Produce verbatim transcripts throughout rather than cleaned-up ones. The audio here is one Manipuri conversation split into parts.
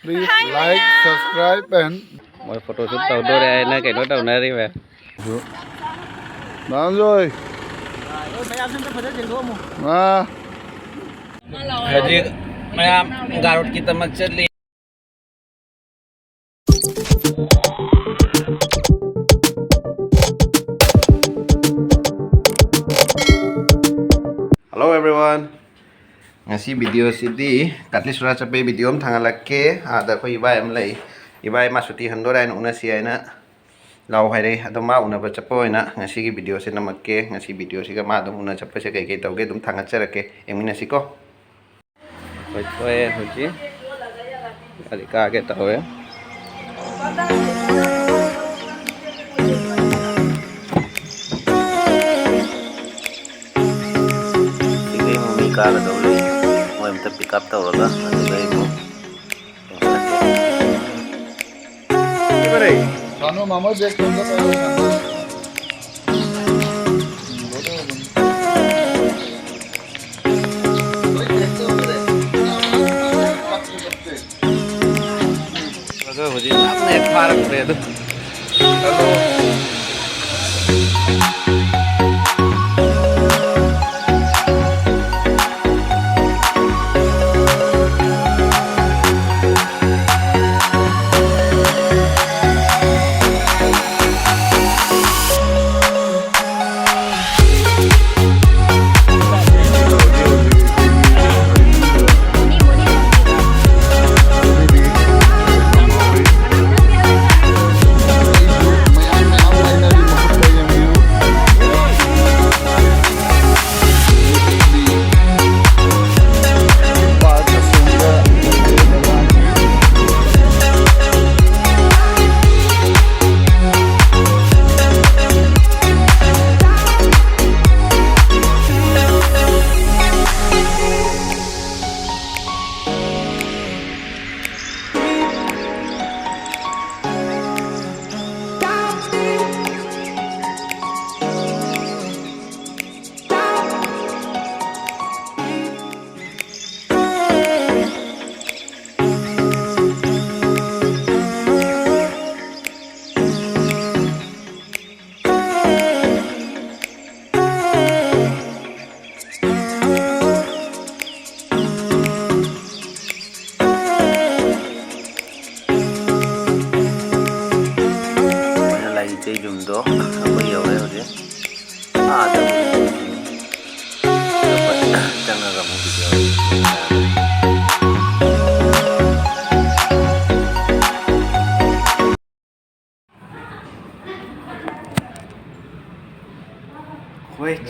Please like, subscribe and ꯃꯣꯏ ꯐꯣꯇꯣ ꯁꯨꯠ ꯇꯧꯗꯣꯔꯦ ꯍꯥꯏꯅ ꯀꯩꯅꯣ ꯇꯧꯅꯔꯤꯕ꯫ ꯅꯥꯟꯖꯣꯏ꯫ ꯃꯌꯥꯝꯁꯨ ꯑꯝꯇ ꯐꯖꯅ ꯌꯦꯡꯊꯣꯛꯑꯝꯃꯣ꯫ ꯑꯥ꯫ ꯍꯧꯖꯤꯛ ꯃꯌꯥꯝ ꯒꯥꯔꯣꯠꯀꯤꯗꯃꯛ ꯆꯠꯂꯤ꯫ Hello everyone. ꯉꯁꯤ ꯚꯤꯗꯤꯑꯣꯁꯤꯗꯤ ꯀꯠꯂꯤꯁꯨꯔꯥ ꯆꯠꯄꯩ ꯚꯤꯗꯤꯑꯣ ꯑꯃ ꯊꯥꯡꯒꯠꯂꯛꯀꯦ꯫ ꯑꯥꯗ ꯑꯩꯈꯣꯏ ꯏꯕꯥꯏ ꯑꯃ ꯂꯩ꯫ ꯏꯕꯥꯏ ꯃꯥ ꯁꯨꯇꯤ ꯍꯟꯗꯣꯔꯦ ꯍꯥꯏꯅ ꯎꯅꯁꯤ ꯍꯥꯏꯅ ꯂꯥꯛꯑꯣ ꯍꯥꯏꯔꯛꯑꯦ꯫ ꯑꯗꯣ ꯃꯥ ꯎꯅꯕ ꯆꯠꯄ ꯑꯣꯏꯅ ꯉꯁꯤꯒꯤ ꯚꯤꯗꯤꯑꯣꯁꯦ ꯅꯝꯃꯛꯀꯦ꯫ ꯉꯁꯤ ꯚꯤꯗꯤꯑꯣꯁꯤꯒ ꯃꯥ ꯑꯗꯨꯝ ꯎꯅ ꯆꯠꯄꯁꯦ ꯀꯩꯀꯩ ꯇꯧꯒꯦ ꯑꯗꯨꯝ ꯊꯥꯡꯒꯠꯆꯔꯛꯀꯦ꯫ ꯌꯦꯡꯃꯤꯟꯅꯁꯤꯀꯣ꯫ ꯑꯩꯈꯣꯏ ꯊꯣꯛꯑꯦ ꯍꯧꯖꯤꯛ꯫ ꯒꯥꯔꯤ ꯀꯥꯒꯦ ꯇꯧꯔꯦ꯫ ꯁꯤꯗꯩ ꯑꯃꯨꯛ ꯃꯤ ꯀꯥꯒꯗꯧ ꯂꯩ꯫ ꯃꯣꯏ ꯑꯝꯇ pick up ꯇꯧꯔꯒ ꯑꯗꯨꯗꯩ ꯑꯃꯨꯛ ꯌꯦꯡꯈꯠꯂꯛꯀꯦ꯫ ꯁꯥꯅꯨ ꯃꯥꯃꯣ ꯕꯦꯒ ꯇꯣꯡꯗ ꯇꯧꯔꯣ, ꯁꯥꯅꯨ꯫ ꯑꯗꯣ ꯍꯧꯖꯤꯛ ꯌꯥꯝꯅ ꯍꯦꯛ ꯐꯥꯔꯛꯇ꯭ꯔꯦ ꯑꯗꯣ꯫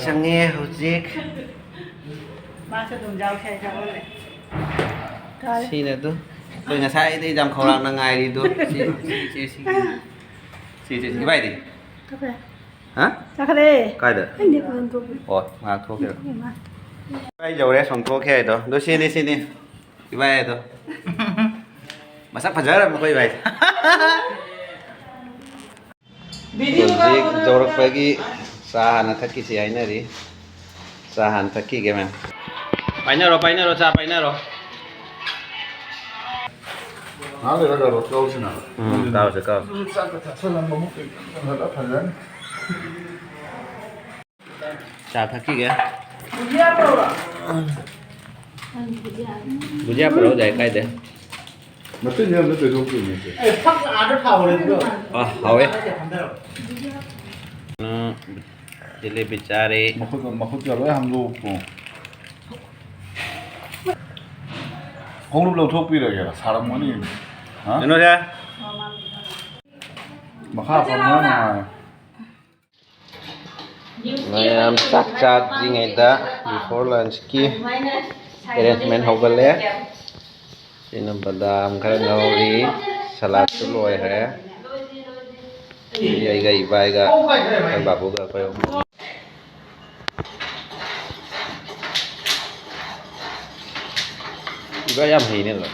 ꯆꯪꯉꯦ ꯍꯧꯖꯤꯛ꯫ ꯃꯥꯁꯨ ꯑꯗꯨꯝ ꯌꯥꯎꯁꯦ ꯍꯥꯏꯅ ꯍꯣꯠꯅꯩ꯫ ꯀꯥꯔꯦ꯫ ꯁꯤꯅ ꯑꯗꯨ ꯑꯩꯈꯣꯏ ꯉꯁꯥꯏꯗꯩ ꯌꯥꯝ ꯈꯧꯔꯥꯡꯅ ꯉꯥꯏꯔꯤꯗꯣ꯫ ꯁꯤ, ꯁꯤ, ꯁꯤ, ꯁꯤ, ꯁꯤ, ꯁꯤ, ꯏꯕꯥꯏꯗꯤ? ꯆꯠꯈ꯭ꯔꯦ꯫ ꯍꯥ? ꯆꯠꯈ꯭ꯔꯦ꯫ ꯀꯥꯏꯗ? ꯑꯩꯅꯦ ꯐꯣꯟ ꯇꯧꯕ꯫ ꯑꯣ, ꯉꯥꯏꯍꯥꯛ ꯊꯣꯛꯈꯤꯔꯣ꯫ ꯏꯃꯥ꯫ ꯏꯕꯥꯏ ꯌꯧꯔꯦ, ꯁꯣꯝ ꯊꯣꯛꯈꯤ ꯍꯥꯏꯗꯣ꯫ ꯑꯗꯣ ꯁꯤꯅꯤ, ꯁꯤꯅꯤ꯫ ꯏꯕꯥꯏ ꯍꯥꯏꯗꯣ꯫ ꯃꯁꯛ ꯐꯖꯔꯝꯃꯦ ꯑꯩꯈꯣꯏ ꯏꯕꯥꯏ꯫ ꯍꯧꯖꯤꯛ ꯌꯧꯔꯛꯄꯒꯤ ꯆꯥ ꯍꯥꯟꯅ ꯊꯛꯈꯤꯁꯤ ꯍꯥꯏꯅꯔꯤ꯫ ꯆꯥ ꯍꯥꯟꯅ ꯊꯛꯈꯤꯒꯦ, ꯃꯦꯝ꯫ ꯄꯥꯏꯅꯔꯣ, ꯄꯥꯏꯅꯔꯣ, ꯆꯥ ꯄꯥꯏꯅꯔꯣ꯫ ꯉꯥꯏꯍꯥꯛ ꯂꯩꯔꯒ ꯔꯣꯁ ꯀꯧꯁꯤꯅ꯫ ꯎꯝ, ꯀꯥꯎꯁꯦ, ꯀꯥꯎꯁꯦ꯫ ꯑꯗꯨ ꯆꯥꯛꯀ ꯆꯥꯁꯤꯜꯂꯝꯕ ꯑꯃꯨꯛ ꯀꯩꯅꯣ ꯇꯧꯁꯤꯜꯂ ꯐꯖꯅꯤ꯫ ꯆꯥ ꯊꯛꯈꯤꯒꯦ꯫ ꯕꯨꯖꯤꯌꯥ ꯄꯨꯔꯛꯎꯗꯥꯏ ꯀꯥꯏꯗꯩ? ꯃꯆꯤꯟ ꯌꯥꯝꯅ ꯀꯩꯗꯧꯗꯣꯏꯅꯣ ꯁꯦ? ꯑꯦ, ꯐꯛ ꯑꯥꯗ ꯊꯥꯍꯧꯔꯦ ꯑꯗꯨꯒ꯫ ꯑ, ꯍꯥꯎꯋꯦ꯫ ꯊꯝꯗꯔꯣ꯫ ꯎꯝ, ꯖꯤꯂꯤꯕꯤ ꯆꯥꯔꯦ꯫ ꯃꯈꯨꯠ, ꯃꯈꯨꯠꯀ ꯂꯣꯏ ꯍꯥꯝꯗꯣꯛꯄꯣ꯫ ꯈꯣꯡꯎꯞ ꯂꯧꯊꯣꯛꯄꯤꯔꯒꯦꯔꯥ? ꯁꯥꯔꯝꯒꯅꯤ꯫ ꯍꯥ? ꯀꯩꯅꯣꯁꯦ? ꯃꯈꯥ ꯐꯝꯕꯅ ꯅꯨꯡꯉꯥꯏ꯫ ꯃꯌꯥꯝ ꯆꯥꯛ ꯆꯥꯗ꯭ꯔꯤꯉꯩꯗ before lunchꯀꯤ arrangement ꯍꯧꯒꯠꯂꯦ꯫ ꯁꯤꯅ ꯕꯗꯥꯝ ꯈꯔ ꯉꯧꯔꯤ, ꯁꯂꯥꯗꯁꯨ ꯂꯣꯏꯈ꯭ꯔꯦ꯫ ꯁꯤ ꯑꯩꯒ ꯏꯕꯥꯏꯒ ꯑꯩꯈꯣꯏ ꯕꯥꯕꯨꯒ ꯑꯩꯈꯣꯏ ꯑꯍꯨꯝ꯫ ꯏꯕꯥꯏ ꯌꯥꯝ ꯍꯩꯅꯦ ꯑꯗꯣ꯫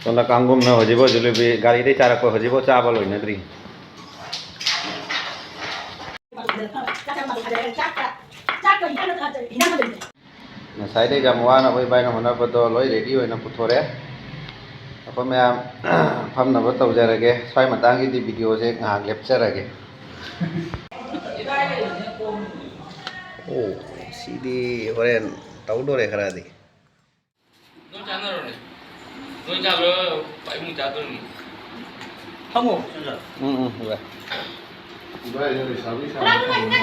ꯁꯣꯝꯗ ꯀꯥꯡꯒꯨꯝꯅ ꯍꯧꯖꯤꯛꯐꯥꯎ ꯖꯤꯂꯤꯕꯤ ꯒꯥꯔꯤꯗꯩ ꯆꯥꯔꯛꯄ ꯍꯧꯖꯤꯛꯐꯥꯎ ꯆꯥꯕ ꯂꯣꯏꯅꯗ꯭ꯔꯤ꯫ ꯉꯁꯥꯏꯗꯩ ꯌꯥꯝ ꯋꯥꯅ ꯑꯩꯈꯣꯏ ꯏꯕꯥꯏꯅ ꯍꯣꯠꯅꯕꯗꯣ ꯂꯣꯏ ready ꯑꯣꯏꯅ ꯄꯨꯊꯣꯔꯛꯑꯦ꯫ ꯑꯩꯈꯣꯏ ꯃꯌꯥꯝ ꯐꯝꯅꯕ ꯇꯧꯖꯔꯒꯦ꯫ ꯁ꯭ꯋꯥꯏ ꯃꯇꯥꯡꯒꯤꯗꯤ videoꯁꯦ ꯉꯥꯏꯍꯥꯛ ꯂꯦꯞꯆꯔꯒꯦ꯫ ꯑꯣ, ꯁꯤꯗꯤ ꯍꯣꯔꯦꯟ ꯇꯧꯗꯣꯔꯦ ꯈꯔꯗꯤ꯫ ꯅꯣꯏ ꯆꯥꯅꯔꯣꯅꯦ꯫ ꯅꯣꯏ ꯆꯥꯕ ꯂꯣꯏꯔꯒ ꯏꯃꯨꯡ ꯆꯥꯗꯣꯔꯤꯅꯤ꯫ ꯐꯝꯃꯣ, ꯁꯤꯗ꯫ ꯎꯝ, ꯎꯝ, ꯌꯥꯏ꯫ ꯏꯕꯥꯏꯗ ꯂꯩꯁꯥꯕꯤ ꯁꯥꯕ ꯐꯪꯉꯦ꯫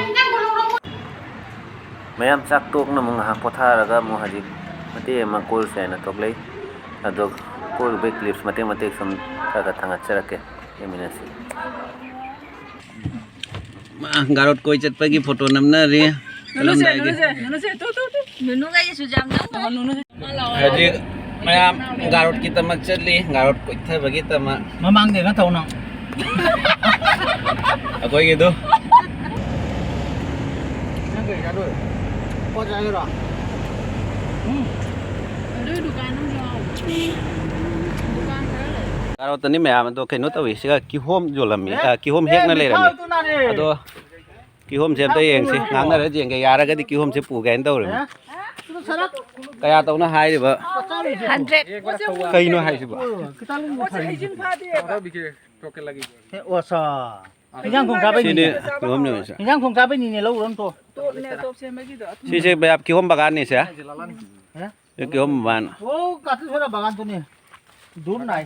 ꯃꯌꯥꯝ ꯆꯥꯛ ꯇꯣꯛꯅ ꯑꯃꯨꯛ ꯉꯥꯏꯍꯥꯛ ꯄꯣꯊꯥꯔꯒ ꯑꯃꯨꯛ ꯍꯧꯖꯤꯛ ꯃꯇꯦꯛ ꯑꯃ ꯀꯣꯏꯔꯨꯁꯦ ꯍꯥꯏꯅ ꯊꯣꯛꯂꯛꯏ꯫ ꯑꯗꯣ ꯀꯣꯏꯔꯨꯕꯩ clips ꯃꯇꯦꯛ ꯃꯇꯦꯛ ꯁꯨꯝ ꯈꯔ ꯈꯔ ꯊꯥꯡꯒꯠꯆꯔꯛꯀꯦ꯫ ꯌꯦꯡꯃꯤꯟꯅꯁꯤ꯫ ꯃꯥ ꯒꯥꯔꯣꯠ ꯀꯣꯏ ꯆꯠꯄꯒꯤ ꯐꯣꯇꯣ ꯅꯝꯅꯔꯤ꯫ ꯅꯨꯅꯨꯁꯦ, ꯆꯠꯂꯝꯗꯥꯏꯒꯤ꯫ ꯅꯨꯅꯨꯁꯦ, ꯅꯨꯅꯨꯁꯦ, ꯇꯨ, ꯇꯨ, ꯇꯨ꯫ ꯅꯨꯅꯨꯒ ꯑꯩꯒꯁꯨ ꯌꯥꯝ ꯅꯛꯅ꯫ ꯅꯨꯅꯨꯁꯦ꯫ ꯍꯧꯖꯤꯛ ꯃꯌꯥꯝ ꯒꯥꯔꯣꯠꯀꯤꯗꯃꯛ ꯆꯠꯂꯤ, ꯒꯥꯔꯣꯠ ꯀꯣꯏꯊꯕꯒꯤꯗꯃꯛ꯫ ꯃꯃꯥꯡꯗ ꯅꯠꯇꯧ ꯅꯪ꯫ ꯑꯩꯈꯣꯏꯒꯤꯗꯨ꯫ ꯅꯪ ꯀꯩ ꯆꯥꯗꯣꯏ? ꯄꯣꯠ ꯆꯥꯒꯦꯔꯣ? ꯎꯝ꯫ ꯑꯗꯨ ꯗꯨꯀꯥꯟ ꯑꯃ ꯌꯥꯎ-, ꯗꯨꯀꯥꯟ ꯈꯔ ꯂꯩ꯫ ꯒꯥꯔꯣꯠꯇꯅꯤ ꯃꯌꯥꯝ ꯑꯗꯣ ꯀꯩꯅꯣ ꯇꯧꯏ, ꯁꯤꯒ ꯀꯤꯍꯣꯝ ꯌꯣꯜꯂꯝꯃꯤ꯫ ꯑꯦ? ꯑ, ꯀꯤꯍꯣꯝ ꯍꯦꯛꯅ ꯑꯦ, ꯂꯩꯔꯝꯃꯤ꯫ ꯃꯤꯊꯥꯏ ꯑꯗꯨ ꯅꯥꯔꯦ꯫ ꯑꯗꯣ ꯀꯤꯍꯣꯝꯁꯦ ꯑꯝꯇ ꯌꯦꯡꯁꯤ꯫ ꯉꯥꯡꯅꯔ ꯌꯦꯡꯒꯦ꯫ ꯌꯥꯔꯒꯗꯤ ꯀꯤꯍꯣꯝꯁꯦ ꯄꯨꯒꯦ ꯍꯥꯏꯅ ꯇꯧꯔꯤꯕꯅꯤ꯫ ꯀꯌꯥ ꯇꯧꯅ ꯍꯥꯏꯔꯤꯕ? ꯍꯟꯗ꯭ꯔꯦꯠ꯫ ꯀꯩꯅꯣ ꯍꯥꯏꯁꯤꯕꯣ? ꯏꯟꯖꯥꯡ ꯊꯣꯡ ꯆꯥꯕꯩꯅꯤꯅꯦ꯫ ꯁꯤꯅꯤ ꯀꯤꯍꯣꯝ ꯌꯣꯜꯂꯤꯁꯦ꯫ ꯏꯟꯖꯥꯡ ꯊꯣꯡ ꯆꯥꯕꯩꯅꯤꯅꯦ, ꯂꯧꯔꯨꯔꯣ ꯇꯣ꯫ ꯁꯤꯁꯦ ꯃꯌꯥꯝ ꯀꯤꯍꯣꯝ ꯕꯒꯥꯟꯅꯤ ꯁꯦ꯫ ꯁꯤ ꯀꯤꯍꯣꯝ ꯕꯒꯥꯟ꯫ ꯑꯣ, ꯀꯥꯇꯨ ꯁꯣꯔꯥ ꯕꯒꯥꯟ ꯇꯨꯅꯤ꯫ ꯗꯨꯔ ꯅꯥꯏ꯫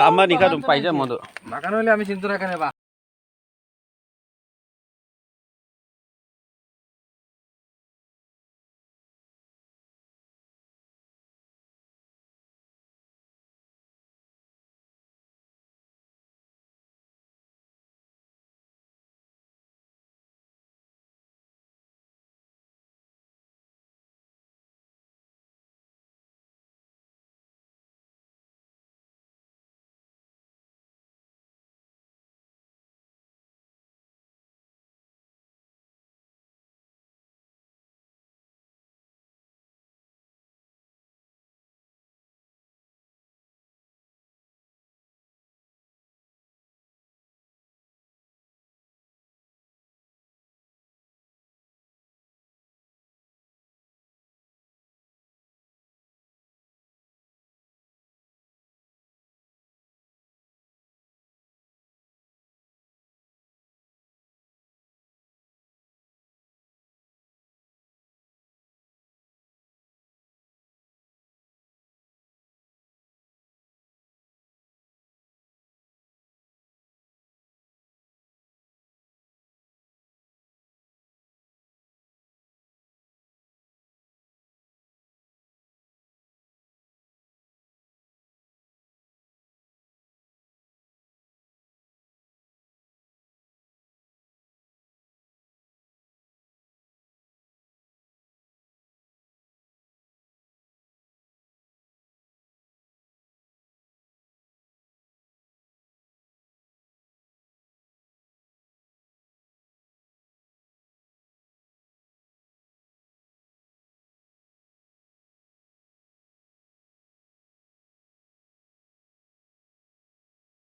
ꯑꯃꯅꯤ ꯈꯔ ꯑꯗꯨꯝ ꯄꯥꯏꯖ ꯃꯗꯨ꯫ ꯕꯒꯥꯟ ꯑꯣꯏꯂꯦ, ꯑꯃ ꯁꯤꯟꯗꯨꯔ ꯀꯅꯦꯕ꯫